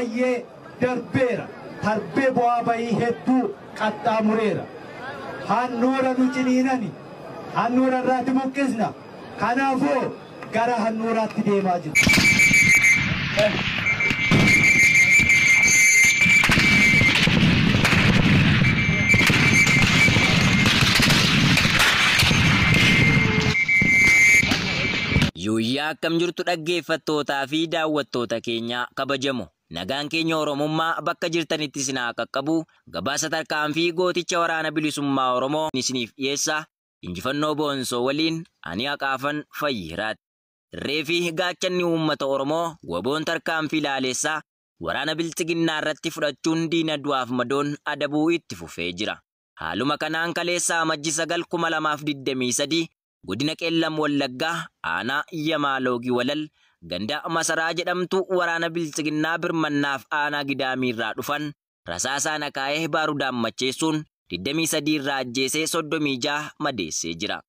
baay'ee darbeera. Tarbee bu'aa bayii hedduu qaxxaamureera. Handhuura nu ciniinani. Handhuura irraatti buqqisna. Kanaafuu gara handhuuraatti deemaa jiru. Yuuyyaa akkam jirtu dhaggeeffattootaa fi daawwattoota keenya kabajamu. Nagaan keenya Oromummaa bakka jirtanitti isin haa qaqqabu. Gabaasa tarkaanfii gooticha waraana bilisummaa Oromoo isiniif dhiyeessa. Injifannoo boonsoo waliin ani haqaafan fayyiraati. Irree fi gaachanni uummata Oromoo waboon tarkaanfii laaleessaa waraana bilxiginnaa irratti fudhachuun diina du'aaf madoon adabuu itti fufee jira. Haaluma kanaan kaleessa Amajji 9 2023 godina Qeellam Wallaggaa aanaa Yamaaloogii Walal ganda Masaraa jedhamtu waraana bilxiginnaa birmannaaf aanaa Gidaamiirraa dhufan rasaasaan akaa'ee baarudaan macheessuun 23 irraa ajjeesee 36 madeessee jira.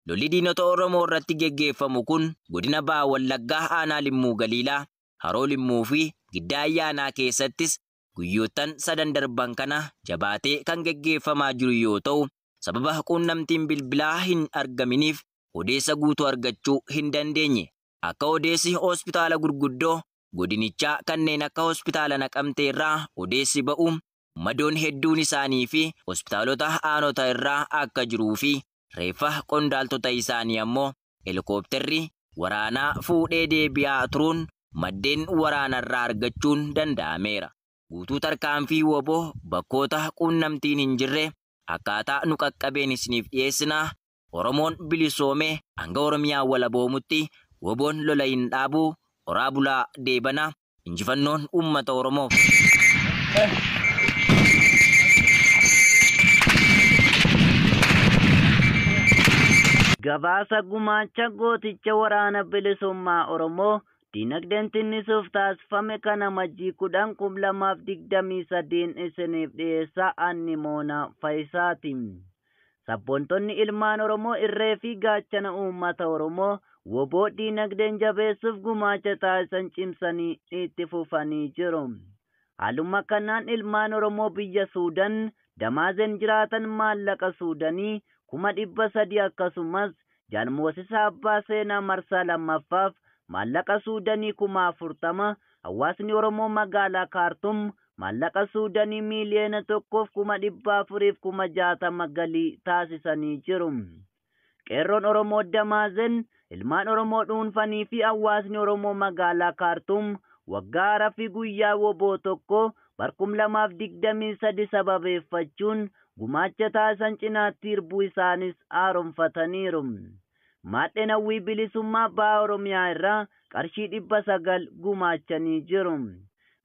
Lolli diinota Oromoo irratti geggeeffamu kun godina Baha Wallaggaa aanaa Limmuu Galiilaa, Haroo Limmuu fi Giddaa Ayyaanaa keessattis guyyoottan sadan darban kana jabaatee kan geggeeffamaa jiru yoo ta'u, sababa quunnamtiin bilbilaa hin argaminiif odeessa guutuu argachuu hin dandeenye. Akka odeessi hospitaala gurguddoo godinichaa kanneen akka hospitaala Naqamtee irraa odeessi ba'u madoon hedduun isaanii fi hospitaalota aanota irraa akka jiruu fi reeffa qondaaltota isaanii ammoo helikoophterri waraanaa fuudhee deebi'aa turuun maddeen waraanarraa argachuun danda'ameera. Guutuu tarkaanfii woboo bakkoota quunnamtiin hin jirre akkaataa nu qaqqabeen isiniif dhiyeessina. Oromoon bilisoome hanga Oromiyaa walaboomutti woboon lola hin dhaabu. Oraa bulaa deebana. Injifannoon uummata Oromoof. Gabaasa gumaacha gooticha waraana bilisummaa Oromoo dinagdeen tinnisuuf taasifame kana Amajjii 10 2023 isiniif dhiyeessa Anni Moona Fayisaati. Sabboontonni ilmaan Oromoo irree fi gaachana uummata Oromoo woboo dinagdeen jabeessuuf gumaacha taasisan cimsanii itti fufanii jiru. Haaluma kanaan ilmaan Oromoo biyya Suudaan Damaazen jiraatan maallaqa Suudaanii 300,000 akkasumas Jaalmoosisa Abbaa Seenaa Marsaa lammaffaaf maallaqa Suudaanii 40,000, hawaasni Oromoo magaalaa Kaartum maallaqa Suudaanii 1,460,000 galii taasisanii jiru. Qeerroon Oromoo Damaazen ilmaan Oromoo dhuunfanii fi hawaasni Oromoo magaalaa Kaartum waggaa haaraa fi guyyaa woboo tokko bara 2023 sababeeffachuun gumaacha taasisan cinaatti hirbuu isaanis haaromfataniiru. Maadheen hawwii bilisummaa baha Oromiyaa irraa qarshii 900 gumaachanii jiru.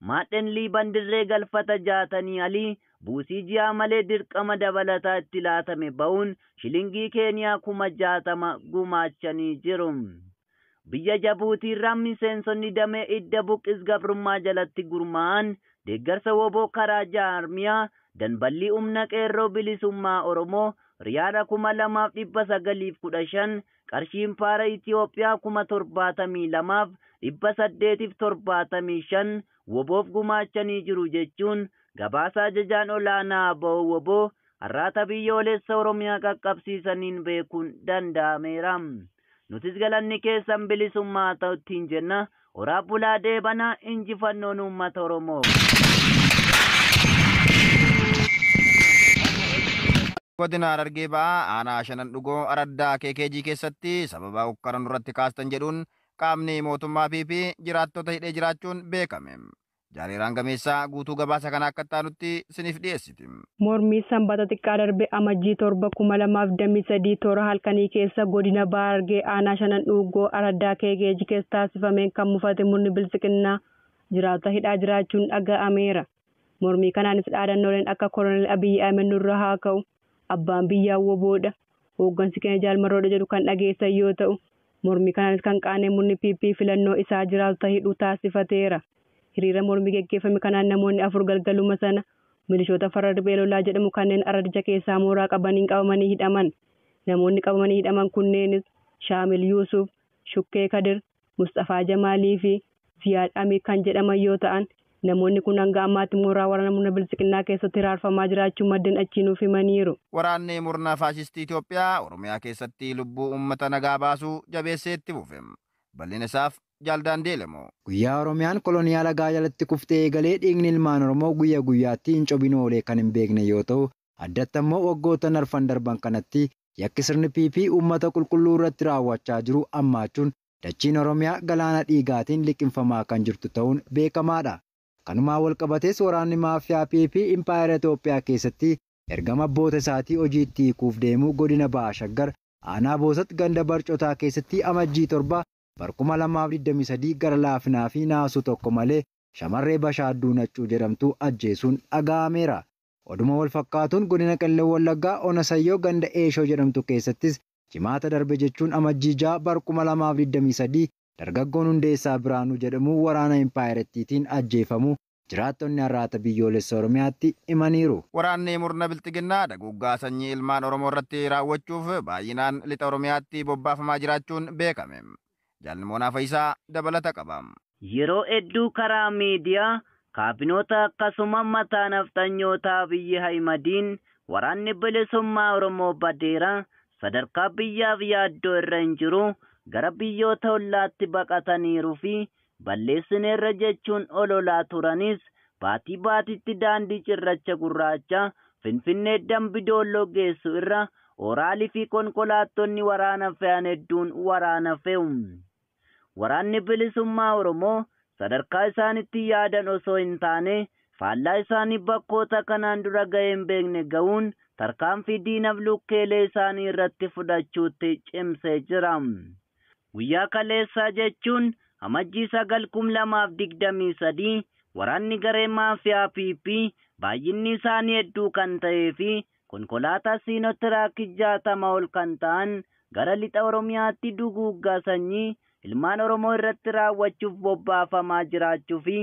Maadheen Liiban dirree galfata jaatanii alii buusii ji'aa malee dirqama dabalataa itti laatame ba'uun shilingii Keeniyaa 60,000 gumaachanii jiru. Biyya Jabuutii irraa miseensonni damee idda buqqis gabrummaa jalatti gurmaa'an deeggarsa woboo karaa jaarmiyaa danballii humna qeerroo bilisummaa Oromoo riyaala 2915 qarshiin faara Itiyoophiyaa 72,875 woboof gumaachanii jiru jechuun gabaasa ajajaan olaanaa ba'u woboo har'aata biyyoolessa Oromiyaa qaqqabsiisaniin beekuun danda'ameera. Nutis galanni keessan bilisummaa ta'uttiin jenna. Oraa bulaa deebanaa injifannoon uummata Oromoo. Godina Harargee Ba'aa aanaa shanan dhugoo araddaa KKG keessatti sababa hokkara nurratti kaastan jedhuun qaamni mootummaa PP jiraattota hidhee jiraachuun beekame. Jaariiraan gameessaa guutuu gabaasa kana akka taanutti isiniif dhiyeessiti. Mormii sanbata xiqqaa darbe Amajjii 7 2023 toora halkanii keessa godina Bahaa Harargee aanaa shanan dhugoo araddaa KKG keessa taasifameen kan mufate murni bilxiginnaa jiraattota hidhaa jiraachuun dhaga'ameera. Mormii kanaanis dhaadannooleen akka Koloneel Abiyyi Ahmed nurra haa ka'u, abbaan biyyaa woboodha, hooggansi keenya jaalmarroodha jedhu kan dhageessan yoo ta'u, mormii kanaanis kan qaanee murni PP filannoo isaa jiraattota hidhuu taasifateera. Hiriira mormii geggeeffame kanaan namoonni afur galgaluma sana milishoota farra riphee lolaa jedhamu kanneen aradicha keessaa mooraa qabaniin qabamanii hidhaman. Namoonni qabamanii hidhaman kunneenis Shaamil Yuusuf, Shukkee Kadir, Mustafaa Jamaalii fi Ziyaad Amii kan jedhaman yoo ta'an, Namoonni kun hanga ammaatti mooraa waraana murna bilxiginnaa keessatti hiraarfamaa jiraachuu maddeen achii nuuf himaniiru. Waraanni murna faashistii Itoophiyaa Oromiyaa keessatti lubbuu uummata nagaa baasuu jabeessee itti fufe. Bal'ina isaaf Jaaldaan Deelemo. Guyyaa Oromiyaan koloniyaa alagaa jalatti kuftee eegalee dhiigni ilmaan Oromoo guyyaa guyyaatti hin cobin oolee kan hin beekne yoo ta'u, addatti ammoo waggoottan arfan darban kanatti yakki sirni PP uummata qulqulluu irratti raawwachaa jiru ammaachuun dachiin Oromiyaa galaana dhiigaatiin liqimfamaa kan jirtu ta'uun beekamaadha. Kanumaan walqabatees waraanni maafiyaa PP Impaayera Itoophiyaa keessatti ergama abboota isaatii hojiitti hiikuuf deemu godina Ba'a Shaggar aanaa Boosat ganda Barcotaa keessatti amajjii 7 bara 2023 gara laafinaa fi naasuu tokko malee shamarree Bashaadduu Naccuu jedhamtu ajjeesuun dhaga'ameera. Oduma wal fakkaatuun godina Qellem Wallaggaa Ona Sayyoo ganda Eeshoo jedhamtu keessattis jimaata darbe jechuun amajjii 6 bara 2023 dargaggoon Hundeessaa Biraanuu jedhamu waraana Impaayerattiitiin ajjeefamu jiraattonni har'aata biyyoolessa Oromiyaatti himaniiru. Waraanni murna bilxiginnaa daguuggaa sanyii ilmaan Oromoo irratti raawwachuuf baay'inaan lixa Oromiyaatti bobbaafamaa jiraachuun beekame. Jaalmoonaa Fayisaa dabalata qaba. Yeroo hedduu karaa miidiyaa kaabinoota akkasuma mataa nafxanyootaa biyya Ahimadiin waraanni bilisummaa Oromoo badeera sadarkaa biyyaaf yaaddoo irra hin jiru gara biyyoota ollaatti baqataniiru fi balleessineerra jechuun ololaa turanis baatii baatitti daandii cirracha gurraacha Finfinnee Dambi Doolloo geessu irra oraalii fi konkolaattonni waraana fe'an hedduun waraana fe'u. Waraanni bilisummaa Oromoo sadarkaa isaanitti yaadan osoo hin taane faallaa isaanii bakkoota kanaan dura ga'ee hin beekne ga'uun tarkaanfii diinaaf lukkeelee isaanii irratti fudhachuutti cimsee jira. Guyyaa kaleessaa jechuun amajjii 9 2023 waraanni garee maafiyaa PP baay'inni isaanii hedduu kan ta'ee fi konkolaataa siinootiraakii 60 ol kan ta'an gara lixa Oromiyaatti duguuggaa sanyii ilmaan Oromoo irratti raawwachuuf bobbaafamaa jiraachuu fi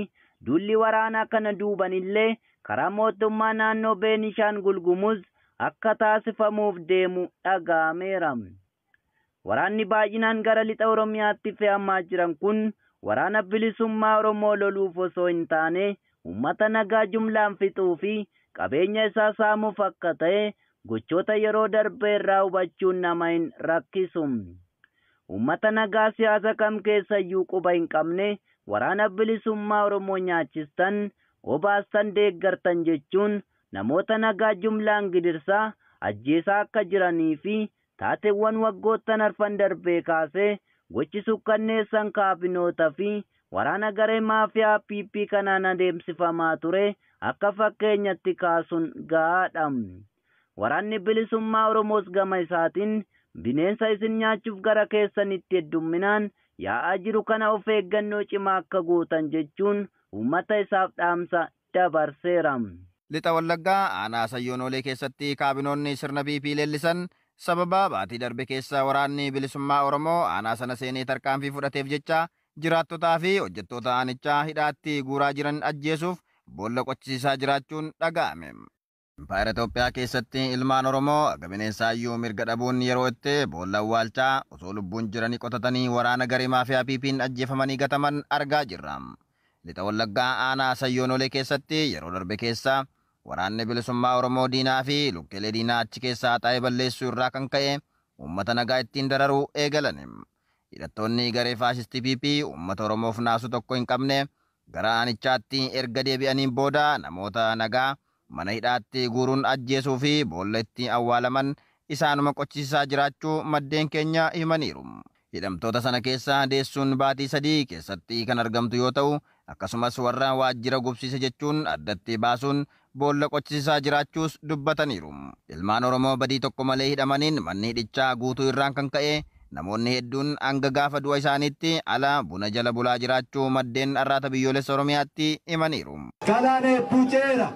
duulli waraanaa kana duubanillee karaa mootummaa naannoo Beenishaangul Gumuz akka taasifamuuf deemu dhaga'ameera. Waraanni baay'inaan gara lixa Oromiyaatti fe'amaa jiran kun waraana bilisummaa Oromoo loluuf osoo hin taane uummata nagaa jumlaan fixuu fi qabeenya isaa saamuuf akka ta'e gochoota yeroo darbe irraa hubachuun nama hin rakkisu. Uummata nagaa siyaasa kam keessayyuu quba hin qabne waraana bilisummaa Oromoo nyaachistan, obaastan, deeggartan jechuun namoota nagaa jumlaan gidirsaa ajjeesaa akka jiranii fi taateewwan waggoottan arfan darbee kaasee gochi sukkanneessan kaabinoota fi waraana garee maafiyaa PP kanaan adeemsifamaa ture akka fakkeenyatti kaasuun gahaadha. Waraanni bilisummaa Oromoos gama isaatiin bineensa isin nyaachuuf gara keessanitti heddumminaan yaa'aa jiru kana of eeggannoo cimaa akka gootan jechuun uummata isaaf dhaamsa dabarseera. Lixa Wallaggaa aanaa Sayyoonolee keessatti kaabinoonni sirna PP leellisan sababa baatii darbe keessa waraanni bilisummaa Oromoo aanaa sana seenee tarkaanfii fudhateef jecha jiraattotaa fi hojjettoota aanichaa hidhaatti guuraa jiran ajjeesuuf boolla qochisiisaa jiraachuun dhaga'ame. Impaayera Itoophiyaa keessatti ilmaan Oromoo aga bineensaayyuu mirga dhabuun yeroo itti boolla awwaalchaa osoo lubbuun jiranii qotatanii waraana garee maafiyaa PP'n ajjeefamanii gataman argaa jirra. Lixa Wallaggaa aanaa Sayyoonolee keessatti yeroo darbe keessa waraanni bilisummaa Oromoo diinaa fi lukkeelee diinaa achi keessaa xaa'ee balleessuu irraa kan ka'e uummata nagaa ittiin dararuu eegalan. Hidhattoonni garee faashistii PP uummata Oromoof naasuu tokko hin qabne gara aanichaatti erga deebi'aniin booda namoota nagaa mana hidhaatti guuruun ajjeesuu fi boolla itti awwaalaman isaanuma qochisiisaa jiraachuu maddeen keenya himaniiru. Hidhamtoota sana keessa deessuun baatii 3 keessatti kan argamtu yoo ta'u akkasumas warra waajjira gubsiise jechuun addatti baasuun boolla qochisiisaa jiraachuus dubbataniiru. Ilmaan Oromoo badii tokko malee hidhamaniin manni hidhichaa guutuu irraan kan ka'e namoonni hedduun hanga gaafa du'a isaaniitti ala buna jala bulaa jiraachuu maddeen arraata biyyoolessa Oromiyaatti himaniiru. Galaana hedduu ceera,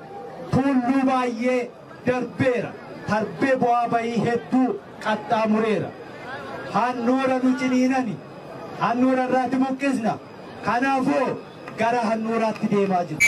tulluu baay'ee darbeera, tarbee bu'aa bayii hedduu qaxxaamureera. Handhuura nu ciniinani, handhuura irraatti buqqisna. Kanaafuu gara handhuuraatti deemaa jiru.